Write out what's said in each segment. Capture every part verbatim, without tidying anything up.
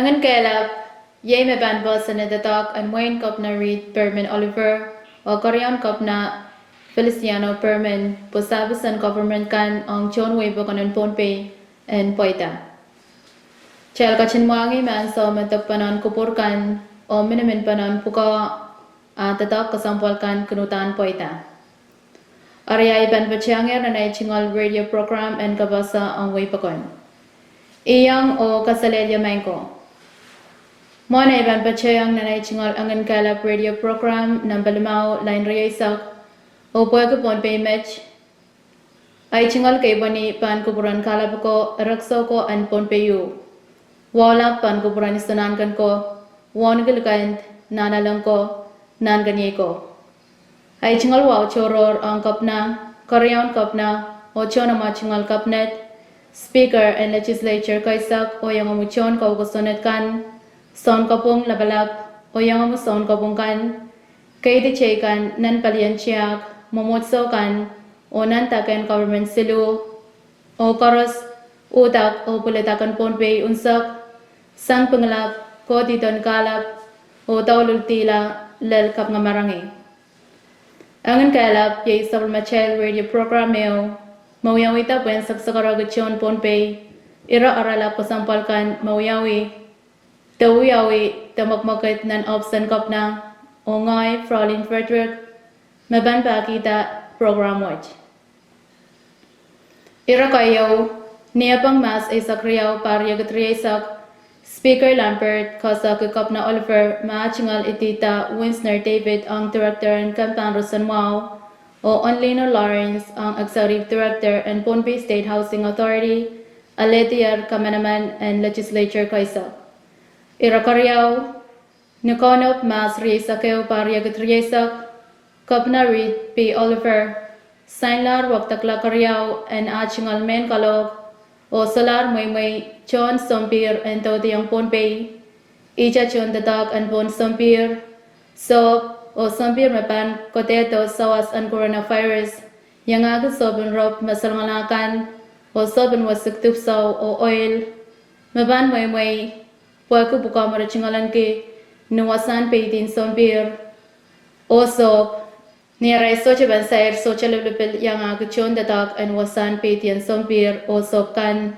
Engin kehlap iei me pahn poahsoan doadoahk en mwein Kepina Reed Perman Oliver oh keriaun Kepina Feliciano Perman pwe sahpis en government kan ong tohn wehi pokon en Pohnpei en pweida. Kitail ketin mwahngih me ansou me dok pahn kupwur kan oh minimin pahn pwukoa, a doadoahk kesempwal kan kin uhdahn pweida. Eri ahi pahn patohwangehr nan ahi tungoal radio program en kapasa ong wehi pokon. Iang oh kaselehlie maing ko. Mwohn ahi pahn patohwanohng nan ahi tungoal Engin Kehlap radio program nan pali mwahu lain rieisek, oh pwehki Pohnpei met, ahi tungoal keipweni pahn kupwuren kalap ko, erekiso ko en Pohnpei uh. Wahu lap pahn kupwuren iso nahnken ko, wauneki likend, nahnalek ko, nahnkeniei ko. Ahi tungoal wahu tohrohr ong Kepina, keriaun Kepina, oh tohn amwa tungoal cabinet, speaker en legislature keisek, oh iangahki tohn kawekosoned kan, sounkopwung lapalap, oh iangahki sounkopwung kan, keidi teikan nan palien tiahk, mwomwohdiso kan, oh nan dake en government siluh, oh koaros, uhdahk oh pwilidaken Pohnpei unsek, sang pingelap, kohdihdo en kalap, oh douluhl dihla lel kapingamarangi. Engin Kehlap iei sapwellimatail radio program ehu me wiawihda pwehn sakasakarehki tohn Pohnpei ire oaralap kesempwal kan me wiawi, de wiawi, de mwekmwekid nan ohpis en Kepina, oh ngehi Fraulein Frederick me pahn pahkihda program wet. Ire keieu, ni Sapwung Mahs eisek riau, pahr riekid rieisek, Speaker Lambert koasoiahki Kepina Oliver me ah tungoal idihda Winsner David ong director en kemp en roson mwahu, oh Onlino Lawrence ong executive director en Pohnpei State Housing Authority, alehdier kamanaman en legislature keisek. Ire keriau, ni Kaunop Mahs rieisek ehu, pahr riekid rieisek, Kepina Reed P. Oliver sainlahr wekidekla keriau en ah tungoal mehn kalohk, oh solahr mweimwei tohn sompihr en doudiong Pohnpei, ihte tohn doadoahk en pohn sompihr, sohp, oh sompihr me pahn kodehdo sawas en coronavirus, iangahki sohpen rop me salongala kan, oh sohpen wesik dipwisou oh oil, me pahn mweimwei pwehki pwukoa me re tungoalenki ni wasahn peidin sompihr oh sohp, ni arail sohte pahn sair sohte lipilipil iangahki tohn doadoahk en wasahn peidien sompihr oh sohp kan,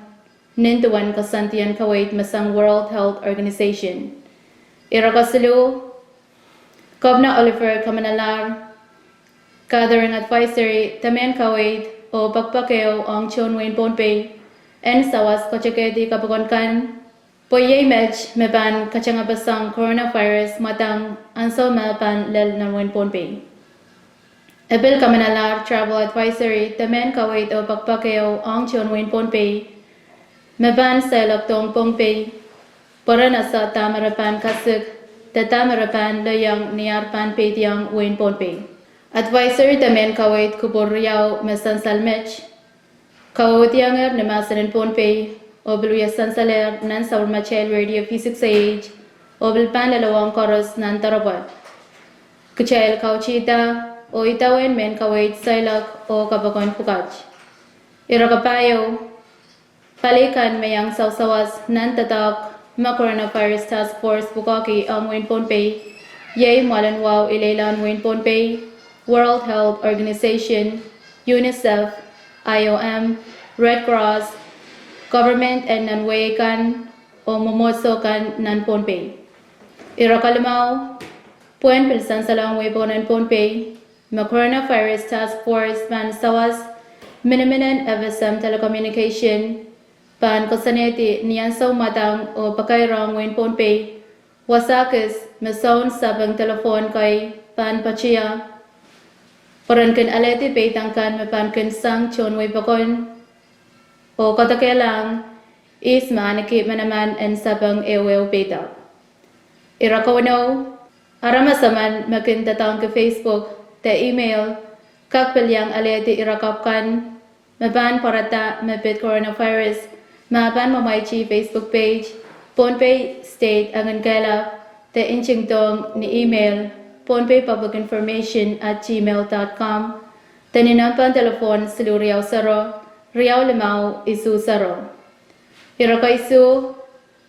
nin duwen koasoandien kaweid me sang World Health Organization. Ire kesiluh, Kepina Oliver kamanalahr gathering advisory de mehn kaweid oh pekipek ehu ong tohn wehin Pohnpei en sawas katikedi kapokon kan, pwe iei met me pahn katengepeseng coronavirus mwadang ansou me pahn lel nan wehin Pohnpei. E pil kamanalahr travel advisory de mehn kaweid oh pekipek ehu ong tohn wehin Pohnpei me pahn seiloakdohng Pohnpei, pwe ren ese dahme re pahn kasik, de dahme re pahn lelohng ni ar pahn peidiong wehin Pohnpei. Advisory de mehn kaweid kupwur riau me sansal met, kauhdiangehr ni mahsen en Pohnpei, oh pil wia sansalehr nan sapwellimatail radio V six A H, oh pil pahn lelohng koaros nan doaropwe. Kitail kautihda oh idawehn mehn kaweid seiloak oh kapokon pwukat. Ire kapahieu, pali kan me iang sawasawas nan doadoahk me Coronavirus Task Force pwukoahki ong wehin Pohnpei, iei mwoalen wahu ileilahn wehin Pohnpei, World Health Organization, UNICEF, I O M, Red Cross, government en nan wehi kan, oh mwomwohdiso kan nan Pohnpei. Ire kalimau, pwehn pil sansalohng wehi pokon en Pohnpei, me Coronavirus Task Force pahn sawas miniminen F S M telecommunication, pahn koasoanehdi ni ansou mwadang oh pakairong wehin Pohnpei, wasa kis me soun sapeng telephone kei pahn patohwan, pwe ren kin alehdi peidek kan me pahn kin sang tohn wehi pokon, oh kadehdehla ihs me ahneki manaman en sapeng ehuehu peidek. Ire kauno, aramas emen me kin doadoahngki Facebook de email kak pil iang alehdi ire kapw kan me pahn pwarada me pid coronavirus, me pahn mwamwaiti Facebook page Pohnpei State Engin Kehlap, de ntingdohng ni email pohnpei public information at gmail dot com, de ni nempehn telephone siluh riau sero, riau limau isuh sero. Ire keisuh,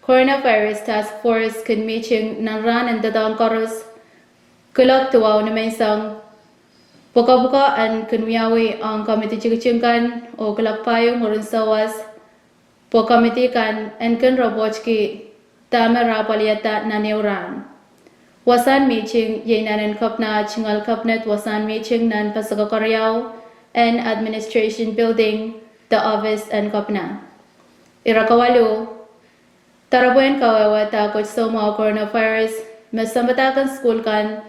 Coronavirus Task Force kin mihting nan rahn en doadoahk koaros, kuloak duwau nimenseng. Pwukoapwuko en kin wiawi ong komidi tikitik kan oh kuloak pahieu mwurin sawas, pwe komidi kan en kin ripohtki dahme re apwalihada nan ehu rahn. Wasahn mihting iei nan en Kepina tungoal Cabinet wasahn mihting nan pasakoa keriau en Administration Building de ohpis en Kepina. Ire kawalu, doaropwehn kawehwe dahkot soumwahu coronavirus, me sounpadahk en sukuhl kan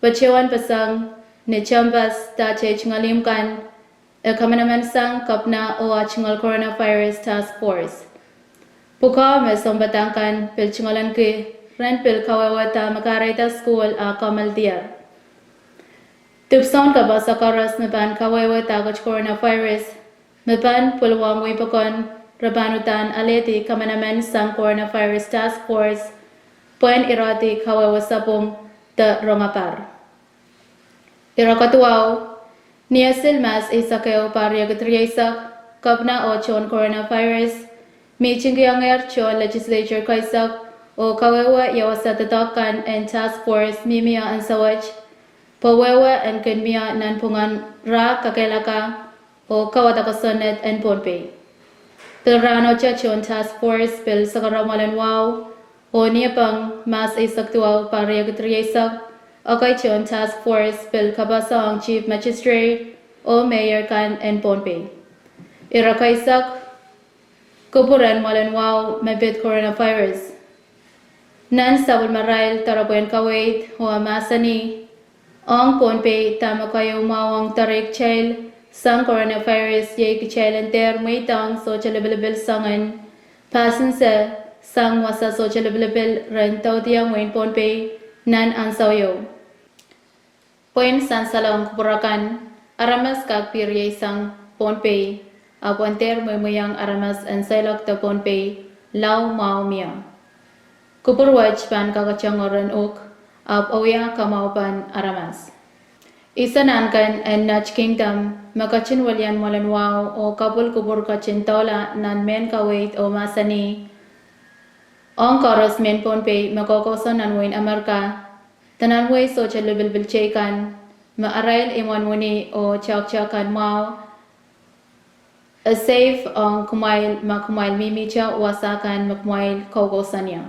patohwan peseng ni tehnpas de tungoal ihmw kan, e kamanaman sang Kepina oh ah tungoal Coronavirus Task Force. Pwukoa me sounpadahk kan pil tungoalenki ren pil kawehwe dahme kahrehda sukuhl ah kamwaldier. Dipwisoun kapasa koaros me pahn kawehwe dahkot coronavirus, me pahn pwilwang weipokon, re pahn uhdahn alehdi kamanaman sang Coronavirus Task Force pwehn irehdi kawehwe sapwung de rongapahr. Ire kaduwau, ni asil Mahs eisek ehu, pahr riekid rieisek, Kepina oh tohn coronavirus mihtingkiongehr tohn legislature keisek oh kawehwe ia wasa doadoahk kan en task force mihmi ansou wet, pwe wehwe en kin mie nanpwungen rah kakehlaka oh kawada kosonned en Pohnpei. Pil rahnohte tohn task force pil sakara mwoalen wahu, oh ni pahn Mahs eisek duwau, pahr riekid rieisek, ekei tohn task force pil kapasa ong Chief Magistrate oh Mayor kan en Pohnpei. Ire keisek, kupwur en mwoalen wahu me pid coronavirus. Nan sapwellimarail doaropwehn kaweid oh mahsanih, ong Pohnpei dahme keieu mwahu ong doarehkitail sang coronavirus iei kitail en dehr mweidohng sohte lipilipil soangen pasense sang wasa sohte lipilipil ren doudiong wehin Pohnpei nan ansou ieu. Pwehn sansalong kupwur akan, aramas kak pil rieisang Pohnpei, ahpw en dehr mweimweiong aramas en seiloak de Pohnpei lao mwahu mie. Kupwur wet pahn kakete ngoren uhk, ahpw e wia kamwahupen aramas. Ihs anahn kan en United Kingdom me ketin wilian mwoalen wahu oh kapwil kupwur ketin doula nan mehn kaweid oh mahsanih, ong koaros mehn Pohnpei me koukousoan nan wehin Amerika, de nan wehi sohte lipilipil teikan, me arail imwen wini oh toahkte kan mwahu, e safe ong kumwail ma kumwail mihmihte wasa kan me kumwail koukousoan ie.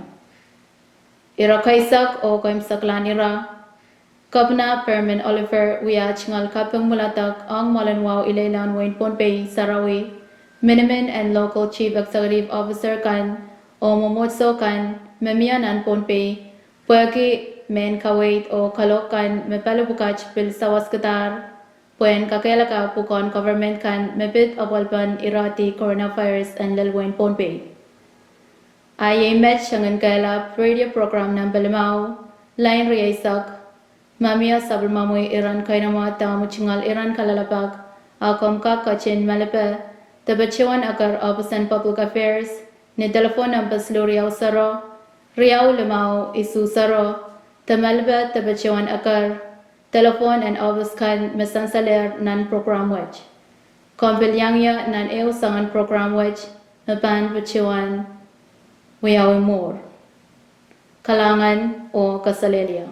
Ire keisek oh keimwseklahn ire, Kepina Perman Oliver wia tungoal kaping mwoaladek ong mwoalen wahu ileilehn wehin Pohnpei sarawi, minimin en local chief executive officer kan oh mwomwohdiso kan me mie nan Pohnpei, pwehki mehn kaweid oh kalohk kan me pali pwukat pil sawaskidahr, pwehn kakehlaka pwukoahn government kan me pid apwalipen irehdi coronavirus en lel wehin Pohnpei. A iei met soangen kehlail radio program nahmpe limau, lain rieisek, ma mie sapwellimomwi iren keinemwe de omwi tungoal iren kalelapak, a komw kak ketin malipe de patohwan eker ohpis en Public Affairs ni delepwohn nahmpe siluh riau sero, riau limau isuh sero, de malipe de patohwan eker delepwohn en ohpis kan me sansalehr nan program wet. Komw pil iang ie nan ehu soangen program wet me pahn patohwan wiawi mwuhr. Kalahngan oh kaselehlie.